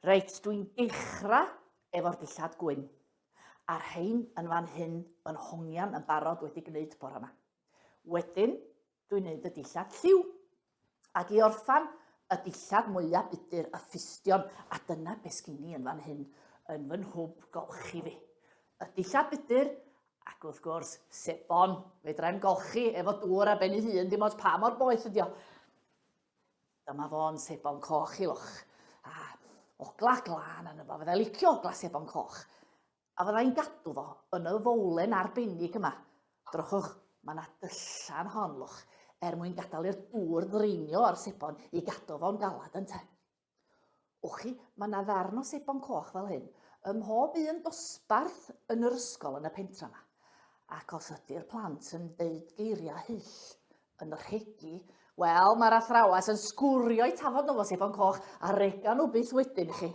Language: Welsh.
Reit, dwi'n dechrau efo'r dillad gwyn. A'r rhain yn fan hyn yn hongian yn barod wedi gwneud bore yma. Wedyn, dwi'n gwneud y dillad lliw. Ac i orffan, y dillad mwyaf budur, y ffustion, a dyna beth sgyn i yn fan hyn yn fy nhwb golchi fi. Y dillad budur, ac wrth gwrs, sebon. Fedrai'm golchi efo dŵr ar ben ei hun, dim ots pa mor boeth ydi o. Dyma fo'n sebon coch i lwch. A ogla glân arno fo, fyddai licio ogla sebon coch. A fyddai'n gadw fo yn y fowlen arbennig yma. Drychwch, mae yna dyllan hon, lwch, er mwyn gadael i'r dŵr ddraenio o'r sebon i gadw fo'n galad ynte. Wch chi, mae yna ddarn o sebon coch fel hyn ym mhob un dosbarth yn yr ysgol yn y pentra yma. Ac os ydy'r plant yn deud geiriau hyll yn rhegi, wel, mae'r athrawes yn sgwrio'i tafod nhw fo sebon coch a rega nhw byth wedyn i chi.